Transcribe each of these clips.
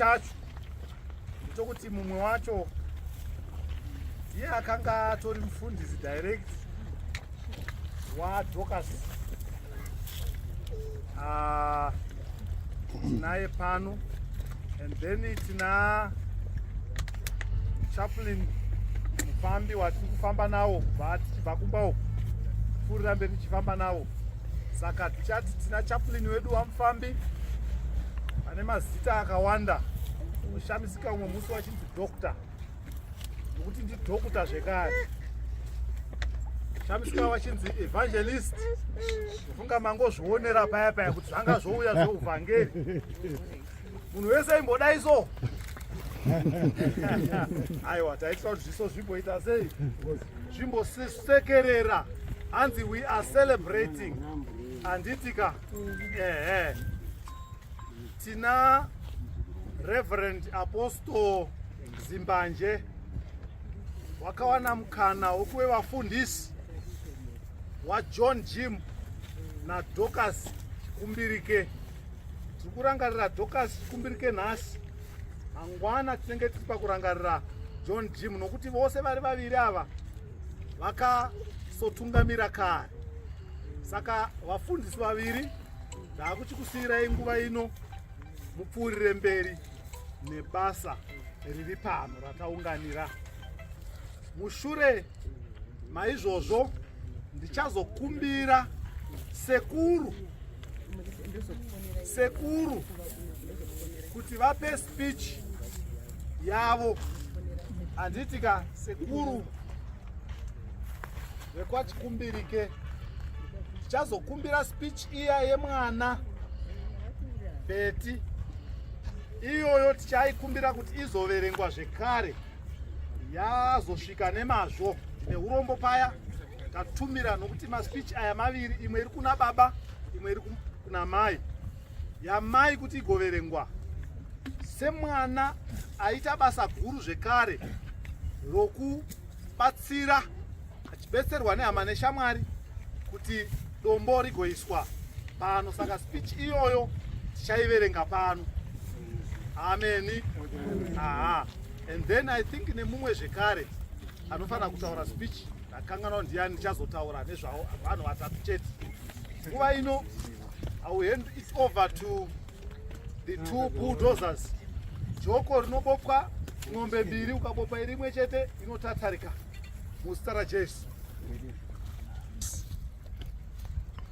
Chacho ndechokuti mumwe wacho ndiye akanga atori mufundisi direct waDorcas. Tinaye pano and then tina chaplain mufambi watiri kufamba nawo kubva tichibva kumba uku pfuurira mberi tichifamba nawo. Saka tichati tina chaplain wedu wamufambi ane mazita akawanda, unoshamisika umwe musi wachinzi doctor nokuti ndidhokuta zvekare, shamisika wachinzi evangelist, ufunga mangozvionera paya paya kuti zvanga zvouya zveuvhangeri, munhu wese aimbodai so. Aiwa, taitira kuti zviso zvimboita sei, zvimbosekerera, hanzi we are celebrating, handitika? Ehe, tina Reverend Apostle Zimbanje, wakawana mukana wekuve vafundisi waJohn Jim naDorcas Chikumbirike. Tiri kurangarira Dorcas Chikumbirike nhasi, mangwana tinenge tiri pakurangarira John Jim, nokuti vose vari vaviri ava vakasotungamira kare. Saka vafundisi vaviri, ndaakuchikusiyirai nguva ino mupfuurire mberi nebasa riri pano rataunganira. Mushure maizvozvo ndichazokumbira sekuru kuti vape speech yavo, handitika? Sekuru vekwaChikumbirike, tichazokumbira speech iya yemwana Beti iyoyo, tichaikumbira kuti izoverengwa zvekare yazosvika nemazvo. Neurombo paya tatumira, nokuti maspeech aya maviri, imwe iri kuna baba, imwe iri kuna mai, yamai kuti igoverengwa semwana aita basa guru zvekare rokubatsira, achibetserwa nehama neshamwari kuti dombo rigoiswa pano. Saka speech iyoyo tichaiverenga pano. Ameni. Aha, and then I think nemumwe zvekare anofanira kutaura speech, ndakanganwa ndiani, ndichazotaura nezvavo. Vanhu vatatu chete nguva ino. I will hand it over to the two bulldozers. Joko rinobopwa ng'ombe mbiri, ukabopa iri imwe chete inotatarika. Muzita raJesu.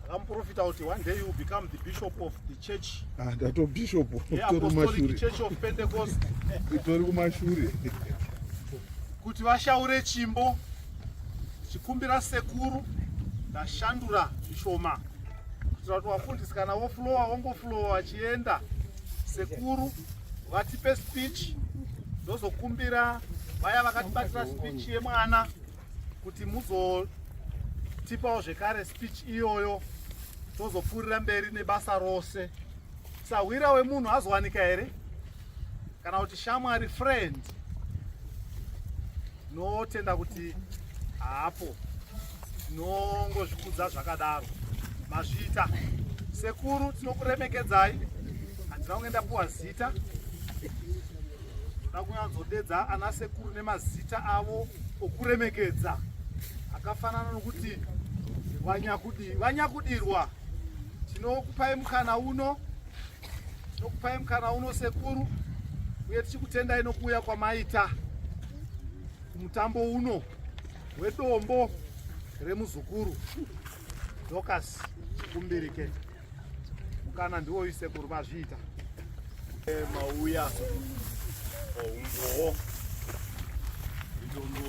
Akamuprofita kuti one day you will become the bishop of the church. Ah, ndato bishop. Apostolic Church of Pentecost. Itori kumashure. Kuti vashaure chimbo, chikumbira sekuru, ndashandura zvishoma kuitira kuti vafundisi kana voflowa vongoflowa vachienda. Sekuru vatipe speech, ndozokumbira vaya vakatibatira speech yemwana kuti muzotipawo zvekare speech iyoyo, tozopfuurira mberi nebasa rose. Sahwira wemunhu azowanika here, kana kuti shamwari, friend? Tinotenda kuti haapo, tinongozvikudza zvakadaro. Mazviita sekuru, tinokuremekedzai. Handina kunge ndapuwa zita, ndoda kunyanzodedza ana sekuru nemazita avo okuremekedza akafanana nokuti vanyakudirwa. Tinokupai mukana uno, tinokupai mukana uno sekuru, uye tichikutendai nokuuya kwamaita kumutambo uno wedombo remuzukuru Dorcas Chikumbirike. Mukana ndiwoyu sekuru, mazviita. Mauya oumbowo idombo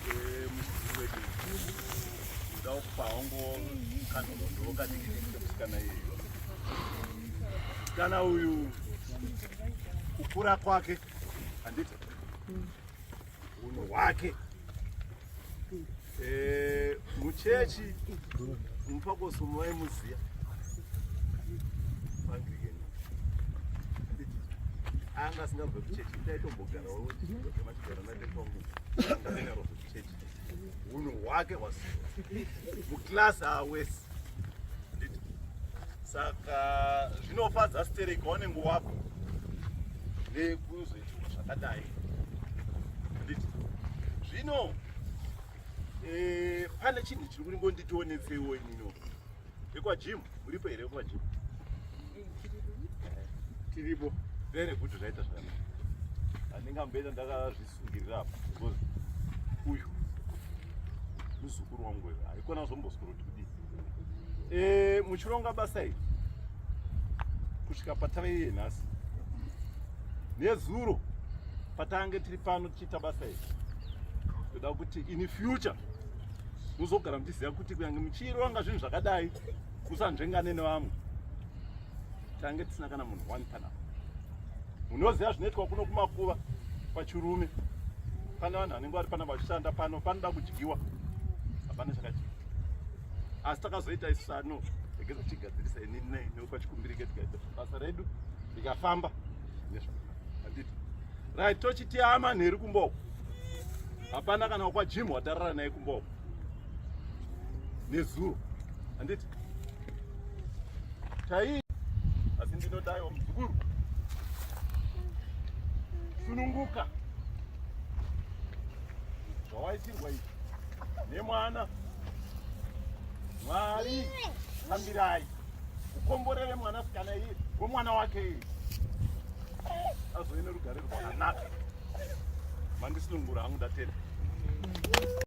remuzukuru wedu, ndoda kupa hangu kanhoroondo kadiki kemusikana iyeyo. Musikana uyu, kukura kwake, handiti, unhu hwake, muchechi mupakoso maimuziya, Anglican, handiti? Anga asingabve kuchechi, ndaitombogarawo vachigara natepangu, anga kuchechi. Unhu hwake hwasiwa muklasi haawesi, handiti? Saka zvinofadza stereki waunenge wabva. Ndekuzoitirwa zvakadai. Handiti? Zvino eh, pane chinhu chiri kungondionetsewo inino. VekwaJim, muripo here vekwaJim? Tiripo. Very good, zvaita zvakanaka. Handingamboita ndakazvisungirira apa because uyu muzukuru wangu uyu haikona kuzomboswero kuti kudii. Eh, muchironga basa iri kusvika patave iye nhasi nezuro patange tiri pano tichiita basa iri toda kuti in future muzogara muchiziva kuti kunyange muchironga zvinhu zvakadai musanzvengane nevamwe tange tisina kana munhu one panapa munoziva zvinoitwa kuno kumakuva pachirume pane vanhu vanenge vari pana vachishanda pano panoda kudyiwa hapana chakadyiwa asi takazoita isu ano regeza tichigadzirisa ini nekwachikumbirike tikaita basa redu rikafamba nezvakanaka handiti right tochiti amanheru kumboko hapana kana kwajim watarara naye kumboko nezuro handiti tai asi ndinodaiwa muzukuru sununguka zvawaitirwa izvi nemwana mwari tambirai ukomborere mwanasikana iye wemwana wake iye azove nerugare rwakanaka mandisunungura hangu ndatenda.